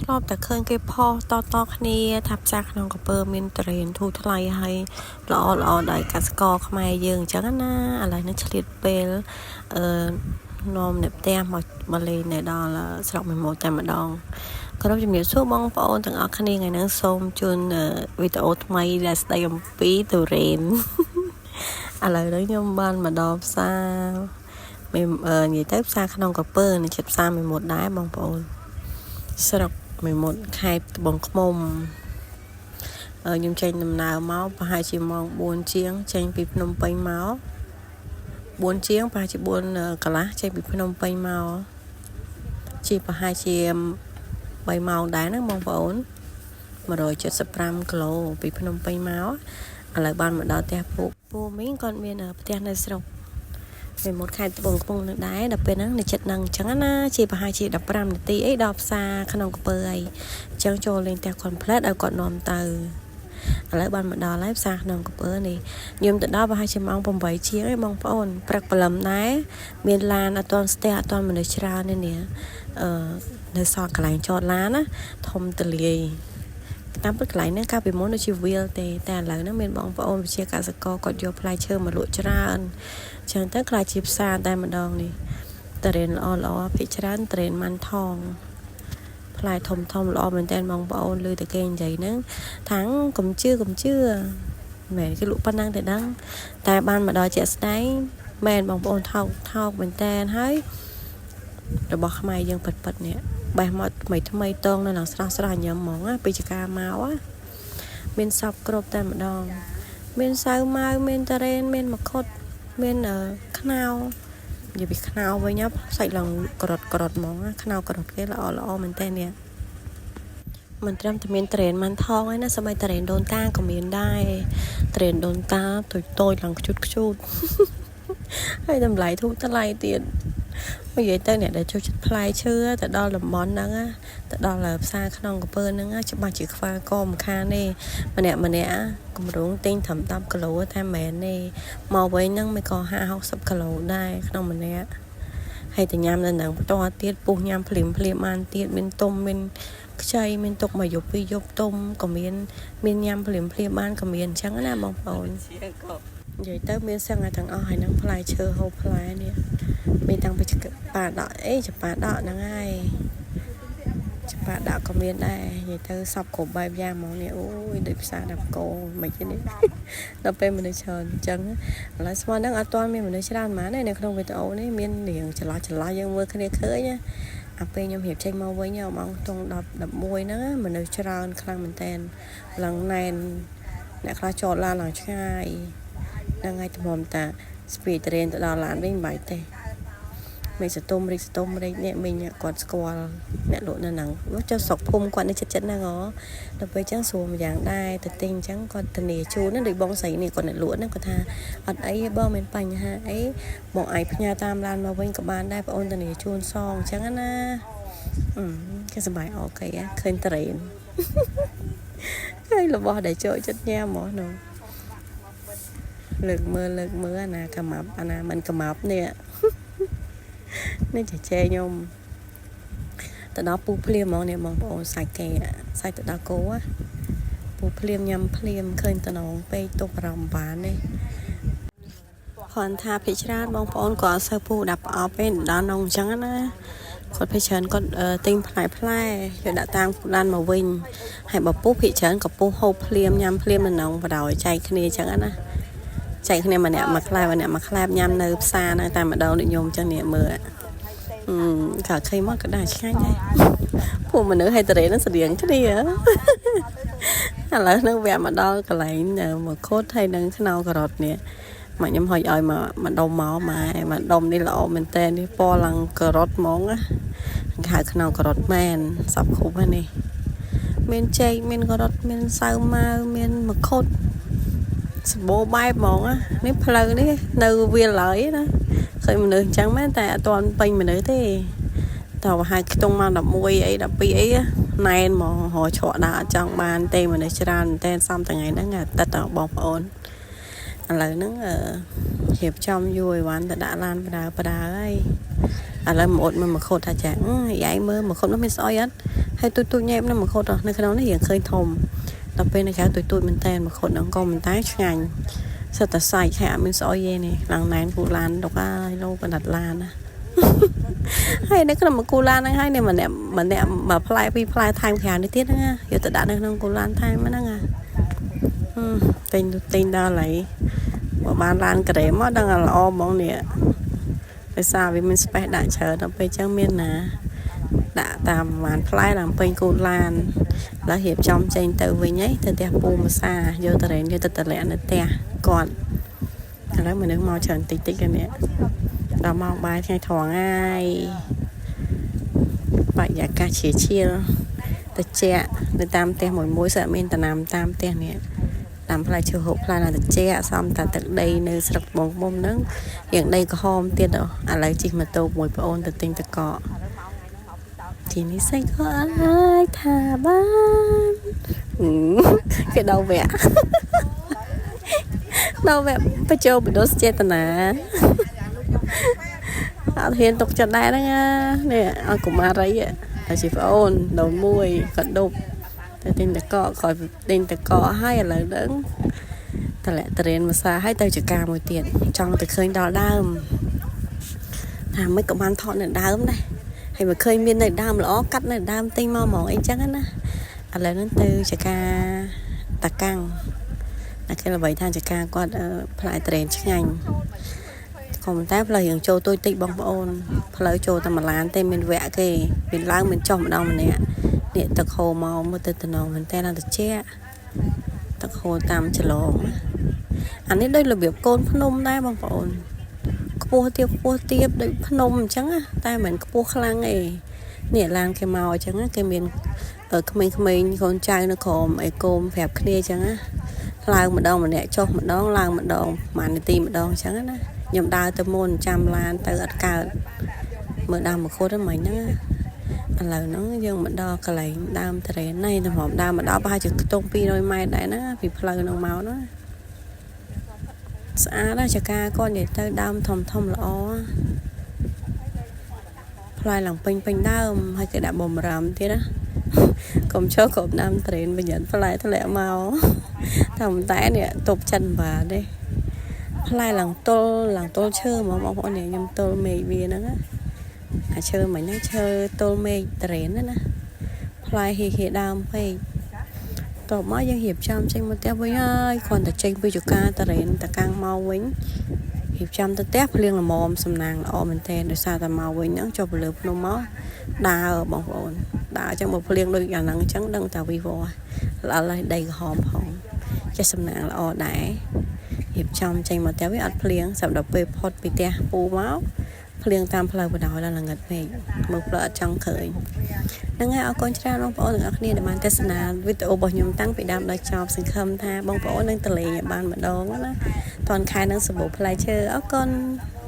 ធ្លាប់តែឃើញគេផុសតតគ្នាថាផ្សារក្នុងក្រពើមានត្រេនធូរថ្លៃហើយល្អល្អដោយកសិករខ្មែរយើងអញ្ចឹងណាឥឡូវនេះឆ្លៀតពេលអឺនាំអ្នកផ្ទះមកមកលេងនៅដល់ស្រុកមេមត់តែម្ដងគោរពជំរាបសួរបងប្អូនទាំងអស់គ្នាថ្ងៃនេះសូមជូនវីដេអូថ្មីដែលស្ដីអំពីទុរេនឥឡូវនេះខ្ញុំបានមកដល់ផ្សារមេនិយាយទៅផ្សារក្នុងក្រពើនៅជិតផ្សារមេមត់ដែរបងប្អូនស្រុកមេមត់ខេត្តត្បូងឃ្មុំខ្ញុំចេញដំណើរមកប្រហែលជាម៉ោង4ជាងចេញពីភ្នំពេញមក4ជាងប្រហែលជា4កន្លះចេញពីភ្នំពេញមកជាប្រហែលជា3ម៉ោងដែរណាបងប្អូន175គីឡូពីភ្នំពេញមកឥឡូវបានមកដល់ផ្ទះពូពូមីងគាត់មានផ្ទះនៅស្រុកមេមត់ខេត្តត្បូងឃ្មុំនឹងដែរដល់ពេលហ្នឹងនៅចិត្តហ្នឹងអញ្ចឹងណាជាប្រហែលជា15នាទីអីដល់ផ្សារក្នុងក្រពើអីអញ្ចឹងចូលលេងផ្ទះគាត់ផ្លែតឲ្យគាត់នាំទៅឥឡូវបានមកដល់ហើយផ្សារក្នុងក្រពើនេះខ្ញុំទៅដល់ប្រហែលជាម៉ោង8ជាងឯងបងប្អូនព្រឹកព្រលឹមដែរមានឡានអត់ទាន់ស្ទះអត់ទាន់មនុស្សច្រើនទេនេះអឺនៅសល់កន្លែងចតឡានណាធំទលាយតាមពិតកន្លែងហ្នឹងកាលពីមុនដូចជាវាលទេតែឥឡូវហ្នឹងមានបងប្អូនវិជាកសិករគាត់យកផ្លែឈើមកលក់ច្រើនចឹងទៅក្លាយជាផ្សារតែម្ដងនេះតរេនល្អល្អភាគច្រើនតរេនម៉ាន់ថងផ្លែធំធំល្អមែនតើបងប្អូនឮតែគេនិយាយហ្នឹងថាងកុំជឿកុំជឿមែនគេលក់ប៉ុណ្ណឹងតែដឹងតែបានមកដល់ជាក់ស្ដែងមែនបងប្អូនថោកថោកមែនតើហើយរបស់ខ្មែរយើងពិតពិតនេះបេះមកថ្មីថ្មីតងនៅឡើងស្រស់ស្រស់ញ៉ាំហ្មងណាពីចកាមកណាមានសពគ្រប់តែម្ដងមានសាវម៉ាវមានតារ៉េនមានមខុតមានខ្នោនិយាយពីខ្នោវិញសាច់ឡើងក្រត់ក្រត់ហ្មងខ្នោក្រត់គេល្អល្អមែនតើនេះមិនត្រឹមតែមានត្រេនម៉ាន់ថងឯណាសម័យត្រេនដូនតាក៏មានដែរត្រេនដូនតាតូចតូចឡើងខ្ជូតខ្ជូតហើយតម្លៃធូរថ្លៃទៀតនិយាយទៅអ្នកដែលចូលចិត្តផ្លែឈើទៅដល់តំបន់ហ្នឹងទៅដល់ផ្សារក្នុងក្រពើហ្នឹងច្បាស់ជាខ្វល់កមិនខានទេម្នាក់ម្នាក់កម្រងទិញត្រឹម10គីឡូតែមិនមែនទេមកវិញហ្នឹងមិនក៏50 60គីឡូដែរក្នុងម្នាក់ហើយទៅញ៉ាំនៅនឹងផ្ទាល់ទៀតពុះញ៉ាំភ្លាមភ្លាមបានទៀតមានទុំមានខ្ចីមានទុកមួយយប់ពីរយប់ទុំក៏មានមានញ៉ាំភ្លាមភ្លាមបានក៏មានអញ្ចឹងណាបងប្អូននិយាយទៅមានសឹងតែទាំងអស់ហើយនឹងផ្លែឈើហូបផ្លែនេះមានតាំងពីប៉ាដក់អីចប៉ាដក់ហ្នឹងហើយចប៉ាដក់ក៏មានដែរនិយាយទៅសពគ្រប់បែបយ៉ាងហ្មងនេះអូយដូចផ្សារដាប់គោមិនទេនេះដល់ពេលមនុស្សច្រើនអញ្ចឹងឥឡូវស្មានហ្នឹងអត់ទាន់មានមនុស្សច្រើនហ្មងទេនៅក្នុងវីដេអូនេះមានរៀងចន្លោះចន្លោះយើងមើលគ្នាឃើញណាអាពេលខ្ញុំរៀបចេញមកវិញម៉ោងខ្ទង់10 11ហ្នឹងមនុស្សច្រើនខ្លាំងមែនតើឡើងណែនអ្នកខ្លះចតឡានឡើងឆ្ងាយហ្នឹងហើយតម្រាំតាស្ពីត្រេនទៅដល់ឡានវិញមិនបាយទេមេសតុំរិចសតុំរិចនេះមីងគាត់ស្គាល់អ្នកលក់នៅហ្នឹងចុះស្រុកភូមិគាត់នៅចិត្តចិត្តហ្នឹងហ៎ដល់ពេលអញ្ចឹងស្រួលម្យ៉ាងដែរទៅទិញអញ្ចឹងគាត់ធានាជូនណាដូចបងស្រីនេះគាត់អ្នកលក់ហ្នឹងគាត់ថាអត់អីទេបងមានបញ្ហាអីបងអាចផ្ញើតាមឡានមកវិញក៏បានដែរបងអូនធានាជូនសងអញ្ចឹងណាអឺគេសប្បាយអូខេឃើញត្រេនឃើញរបស់ដែលចូលចិត្តញ៉ាំហ្មងនោះលើកមើលលើកមើលអាណាកាម៉ាប់អាណាមិនកាម៉ាប់នេះនេះចេះចេខ្ញុំទៅដល់ពូភ្លាមហ្មងនេះបងប្អូនសាច់គេសាច់ទៅដល់គោពូភ្លាមញ៉ាំភ្លាមឃើញតំណងពេកទុកអារម្មណ៍បាននេះគ្រាន់ថាភិច្រើនបងប្អូនក៏អត់សូវពូដាក់ប្រអប់ទេដល់នងអញ្ចឹងណាគាត់ភិច្រើនគាត់ទិញផ្លែផ្លែយកដាក់តាមឡានមកវិញហើយបើពុះភិច្រើនក៏ពុះហូបភ្លាមញ៉ាំភ្លាមនៅនងបដ ாய் ចែកគ្នាអញ្ចឹងណាចែកគ្នាម្នាក់មួយផ្លែម្នាក់មួយផ្លែញ៉ាំនៅផ្សារហ្នឹងតែម្ដងដូចខ្ញុំអញ្ចឹងនេះមើលអឺក៏ឃើញមកក៏ដែរឆ្ងាញ់ដែរពួកមនុស្សហើយតរេហ្នឹងស្តៀងគ្នាឥឡូវហ្នឹងវាមកដល់កន្លែងមកខូតហើយនឹងខ្នោការ៉ុតនេះមកខ្ញុំហុចឲ្យមកមកដុំមកម៉ែមកដុំនេះល្អមែនតើនេះពណ៌ឡើងការ៉ុតហ្មងណាគេហៅខ្នោការ៉ុតមែនសពគ្រប់ហើយនេះមានចេកមានការ៉ុតមានសាវម៉ាវមានមង្ឃុតសម្បូរបែបហ្មងណានេះផ្លូវនេះនៅវាលឡើយណាឃើញមនុស្សអញ្ចឹងមែនតែអត់ទាន់ពេញមនុស្សទេតើប្រហែលខ្ទង់ម៉ោង11អី12អីណែនហ្មងរកច្រកដើរអត់ចង់បានទេមនុស្សច្រើនមែនតែសំថ្ងៃហ្នឹងអាទិត្យបងប្អូនឥឡូវហ្នឹងរៀបចំយូរអីវ៉ាន់ទៅដាក់ឡានបដើបដើហើយ ឥឡូវមកអត់មើលមកខុតថាចាយាយមើលមកខុតនោះមានស្អុយអត់ហើយទូចទូចញ៉ែបនៅមកខុតនៅក្នុងនេះរៀងឃើញធំដល់ពេលនៅក្រៅទូចទូចមែនតែមកខុតហ្នឹងក៏មិនតែឆ្ងាញ់សិតតែសាច់ហើយអត់មានស្អុយទេនេះឡើងណែនគូឡានដុកហើយលោកកណ្ដាត់ឡានណាហើយនៅក្នុងគូឡានហ្នឹងហើយនេះម្នាក់ម្នាក់មួយផ្លែពីរផ្លែថែមក្រៅនេះទៀតហ្នឹងយកទៅដាក់នៅក្នុងគូឡានថែមហ្នឹងណាទិញទិញដល់ហើយបើបានឡានក្រែមមកដឹងល្អហ្មងនេះដោយសារវាមាន space ដាក់ច្រើនដល់ពេលចឹងមានណាដាក់តាមប្រហែលផ្លែឡើងពេញគូតឡានដល់រៀបចំចេញទៅវិញហីទៅផ្ទះពូម្សាយកតរ៉េនយកទៅតម្លាក់នៅផ្ទះគាត់ឥឡូវមនុស្សមកច្រើនតិចតិចกันនេះដល់ម៉ោងបាយថ្ងៃត្រង់ហើយបរិយាកាសជាឈៀលតិចនៅតាមផ្ទះមួយមួយសើមានតំណាំតាមផ្ទះនេះតាមផ្លែឈើហូបផ្លែណាតិចសំតាទឹកដីនៅស្រុកបងមុំហ្នឹងយ៉ាងដីក្រហមទៀតឥឡូវជិះម៉ូតូមួយប្អូនទៅទិញតកកទីនេះសៃក៏អាចថាបានគេដល់វគ្គដល់វគ្គបញ្ចូលបដិសេតនាអត់ហ៊ានទុកចិត្តដែរហ្នឹងនេះឲ្យកុមារីតែជាប្អូនដល់មួយគាត់ដប់ទៅទិញតកក្រោយទិញតកហើយឥឡូវហ្នឹងតម្លាក់តរៀនភាសាឲ្យទៅចការមួយទៀតចង់ទៅឃើញដល់ដើមថាមិនក៏បានថតនៅដើមដែរហើយបើឃើញមាននៅដើមល្អកាត់នៅដើមទិញមកហ្មងអីចឹងណាឥឡូវហ្នឹងទៅចការតាកាំងតែគេល្បីថាចការគាត់ផ្លែត្រេនឆ្ងាញ់ក៏ប៉ុន្តែផ្លូវរៀងចូលទួយតិចបងប្អូនផ្លូវចូលតែមួយឡានទេមានវគ្គគេមានឡើងមានចុះម្ដងម្នាក់នេះទឹកហូរមកមើលទៅតំណងមែនតើឡើងត្រជាក់ទឹកហូរតាមចលងអានេះដូចរបៀបកូនភ្នំដែរបងប្អូនខ្ពស់ទៀបខ្ពស់ទៀបដូចភ្នំអញ្ចឹងតែមិនខ្ពស់ខ្លាំងទេនេះឡានគេមកអញ្ចឹងគេមានក្មេងៗកូនចៅនៅក្រោមអីគោមប្រាប់គ្នាអញ្ចឹងណាឡើងម្ដងម្នាក់ចុះម្ដងឡើងម្ដងមួយនាទីម្ដងអញ្ចឹងណាខ្ញុំដើរទៅមុនចាំឡានទៅអត់កើតមើលដើមមង្ឃុតហ្នឹងមិញហ្នឹងឥឡូវហ្នឹងយើងមកដល់កន្លែងដើមត្រេននេះតម្រាំដើមមកដល់ប្រហែលជាខ្ទង់200ម៉ែត្រដែរណាពីផ្លូវហ្នឹងមកណាស្អាតណាស់ចកាគាត់និយាយទៅដើមធំធំល្អផ្លែឡើងពេញពេញដើមហើយគេដាក់បំរាមទៀតណាកុំចូលកុំដើមត្រេនបញ្ញត្តិផ្លែធ្លាក់មកតែតែនេះទប់ចិនបាទទេផ្លែឡើងទល់ឡើងទល់ឈើហ្មងបងប្អូននេះខ្ញុំទល់មេឃវាហ្នឹងណាអាឈើមិញហ្នឹងឈើទល់មេឃត្រេនណាផ្លែហេហេដើមពេកតបមកយើងរៀបចំចេញមកផ្ទះវិញហើយគ្រាន់តែចេញពីចកាតរ៉េនតកាំងមកវិញរៀបចំទៅផ្ទះភ្លៀងល្មមសំណាងល្អមែនទែនដោយសារតែមកវិញហ្នឹងចុះទៅលើភ្នំមកដើរបងប្អូនដើរអញ្ចឹងបើភ្លៀងដូចយ៉ាងហ្នឹងអញ្ចឹងដឹងតែវីវល្អហើយដីក្រហមផងចេះសំណាងល្អដែររៀបចំចេញមកផ្ទះវាអត់ភ្លៀងសម្រាប់ពេលផុតពីផ្ទះពូមកភ្លៀងតាមផ្លូវបដ ாய் ដល់ល្ងឹតពេកមើលផ្លូវអត់ចង់ឃើញហ្នឹងហើយអរគុណច្រើនបងប្អូនទាំងអស់គ្នាដែលបានទស្សនាវីដេអូរបស់ខ្ញុំតាំងពីដើមដល់ចប់សង្ឃឹមថាបងប្អូននឹងតលេងឲ្យបានម្ដងណាតាន់ខែនឹងសម្បូរផ្លែឈើអរគុណ។